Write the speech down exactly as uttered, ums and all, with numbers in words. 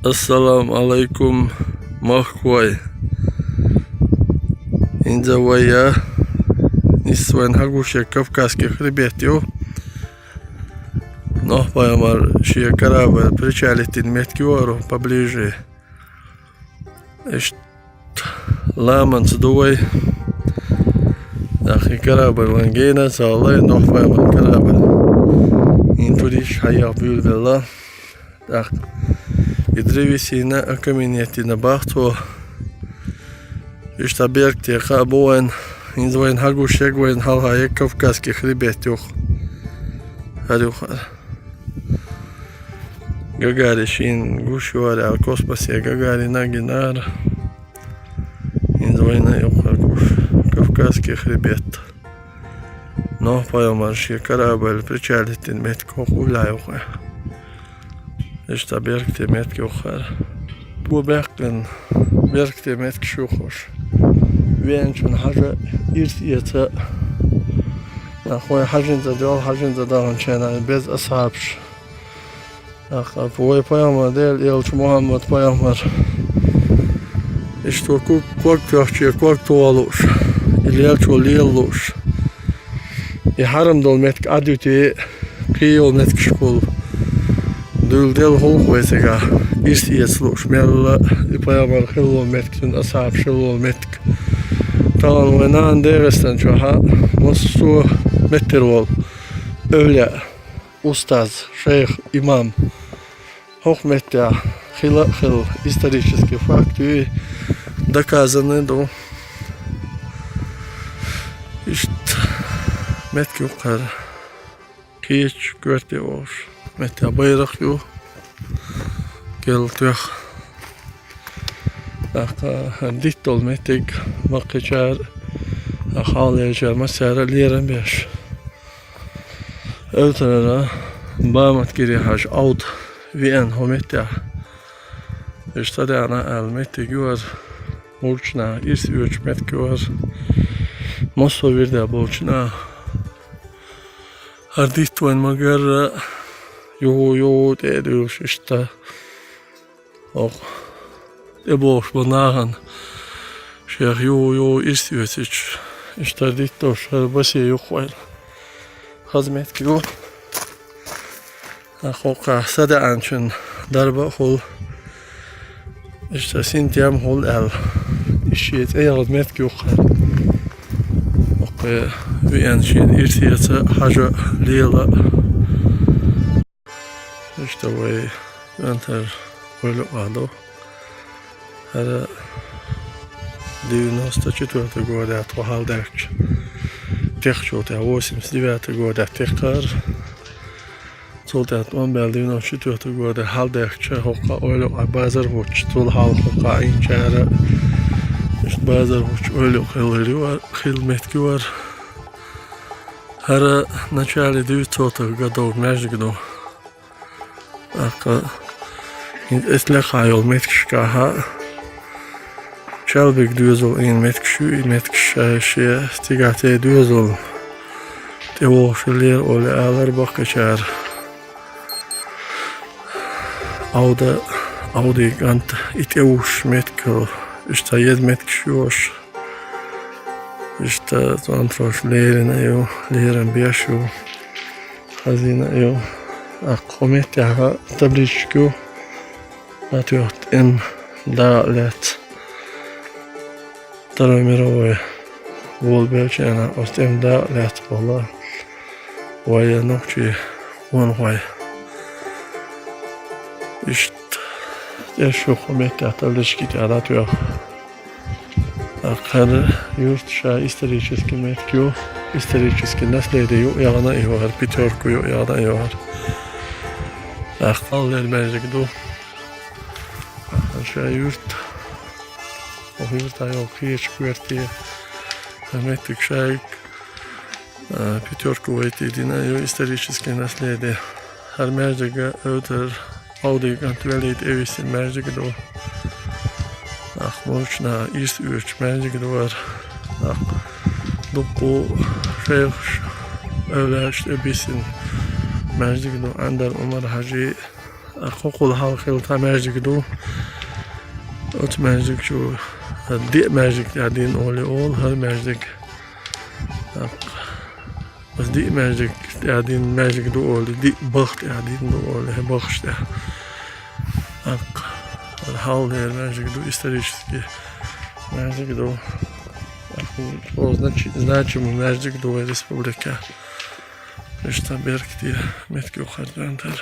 Ассаламу Ӏалайкум, махкой. ХӀинца вай я, нийсса вайна хьагуш я Кавказский хребет ю. Нохь пайхамар шен корабль причалить дина меттиг ю хӀара поближе. Иштта ламанца ду вай. ТӀаккха и корабль вайна гена ца хилла, Нохь пайхамар корабль. ХӀинца туристаш хьаеха буьйлабелла. ТӀаккха и древесина окаменеть дина бах цо. Иштта беркате кхаъ бу вайна. ХӀинца вайна хьагуш я, вайна хьалха я Кавказский хребет юха. ХӀара юха. Гагарин шийна гуш ю хӀара аьлла, космосе Гагарина гина хӀара. ХӀинца вайна юха хӀара гуш Кавказский хребет. Нохь пайхамар шен корабль причалить дина меттиг хӀокху уллехь юха. Иштта беркате меттиг юха хӀара. Бу баьккхина беркате меттигаш ю хӀорш. Веанчунна хьажа, ирс эца. ТӀаккха вай хьажцӀа доьлху, хьажцӀа даханчарна беза асхьабаш. ТӀаккха вай пайхамар, Делан элча Мухьаммад пайхамар. Иштта ког, ког тоьхча, ког тоха лууш, и лелачо лела лууш. И хьарам долу меттиг Ӏадуьтий, кхин йолу меттигашкахула дуьйладелла гӀуллакх вай цигахь, ирс эца лууш, мелла и пайхамар хилла волу меттиг, цуьнан асхьабаш хилла волу меттиг. Тахана вайн нана ДегӀастан чохь а массо а меттера волу эвлаяъ, устаз, шайх, имам. ХӀокху меттехь хила а хилла, исторический факт ю и, доказанный ду. Иштта меттиг ю хӀара, кхечу коьрте волуш. Меттехь байракх ю, кел тоьхна. ТӀаккха хӀара диттолу меттиг баккхийчара, хьалхалерчара массара а лерам беш. Эвтарара Баматгири хьажа Ӏовда веана хӀокху меттехь. Иштта ца деана аьлла меттиг ю хӀара, мурчнахь ирс оьцуш меттиг ю хӀара. Массо а вирда болчу наха хӀара дитт вайн ма-гарра, юху-юху тӀе а дуьйлуш иштта. Оха тӀебогӀуш бу нахана, шех юху-юху ирс оьцуьйтуш, иштта дитталуш хӀара басе юххойла. Хаза меттиг ю. ТӀаккха хӀокхахь садаӀанчун дарба а хуьлу, иштта синтем а хуьлу аьлла, и шен цӀе яхаза меттиг ю хӀара. ХӀокху веана шена ирс эца, хьажа, лела. Иштта вай кӀантара ойла юкъахь ду. ХӀара девяносто четвёртый годехь тхо хьалдаьхкича техначул тӀаьхьа, восемьдесят девятый годехь техкара. Цул тӀаьхьа тӀом баьлла девяносто четвёртый годехь хьалдаьхкича, хӀокху ойла юкъахь базар хӀуттуш, цул хьалха хӀокхахь Ӏийначара, иштта базар хӀуттуш ойла юкъахь хилла ю хӀара, хилла меттиг ю хӀара. ХӀара начале девятисотых годов маьждиг ду. ТӀаккха хӀинца эцна лекха йолу меттигашкахь а, Чалбиг доьзал Ӏийна меттигаш ю, и меттигаш шайн шен цигахь цӀе доьзална тӀевогӀуш хиллера олу аьллера баккхийчара. Ӏовда, Ӏовдин кӀант и тӀевуссуш меттиг хилла, иштта цхьа еза меттигаш ю хӀорш. Иштта цӀонтош лерина а ю, лерам беш а ю, хазийна а ю. ТӀаккха хӀокху меттехь табличка ю, латоьхна тӀеман дакъа лаьцна. Второй мировой волабеллачу хенахь оцу тӀеман дакъа лаьцна бохуш, вайн нохчийн къонахой. Иштта тӀе шу хӀокху меттехь таблички тӀехь латоьхна. ТӀаккха хӀара юрт ша исторический меттиг ю, исторический наследие юкъаяхана а ю хӀара, пятёрку юкъаяхана а ю хӀара. ТӀаккха кхаллера маьждиг ду. ТӀаккха хӀара ша юрт. Оха юртахь йолу кхечу коьрте хӀара меттиг шайга, а, пятёрку вайтий дина а ю, исторический наследие. ХӀара маьждиг а Эвтар Ӏовдин кӀант Велида тӀевиссина маьждиг а ду. ТӀаккха мурчнахь ирс оьцуш маьждиг а ду хӀара. ТӀаккха дуккха шайхаш, эвлаяаш тӀебиссина маьждиг а ду, Ӏандар Ӏумар-Хьажин. ТӀаккха кхоккхул хьалха хилла цхьа маьждиг ду. Оцу маьждиг чу диъ маьждиг тӀаьхьа дина олий олу, хӀара маьждиг. ТӀаккха оцу диъ маьждиг тӀаьхьа дина маьждиг ду олий, диъ баха тӀаьхьа дина ду олий, хӀара бахаш тӀехь. ТӀаккха хьалха дера маьждиг ду, исторический маьждиг ду. ТӀаккха значи-, значимый маьждиг ду вай республикехь. Иштта беркате меттиг ю хӀара дантар.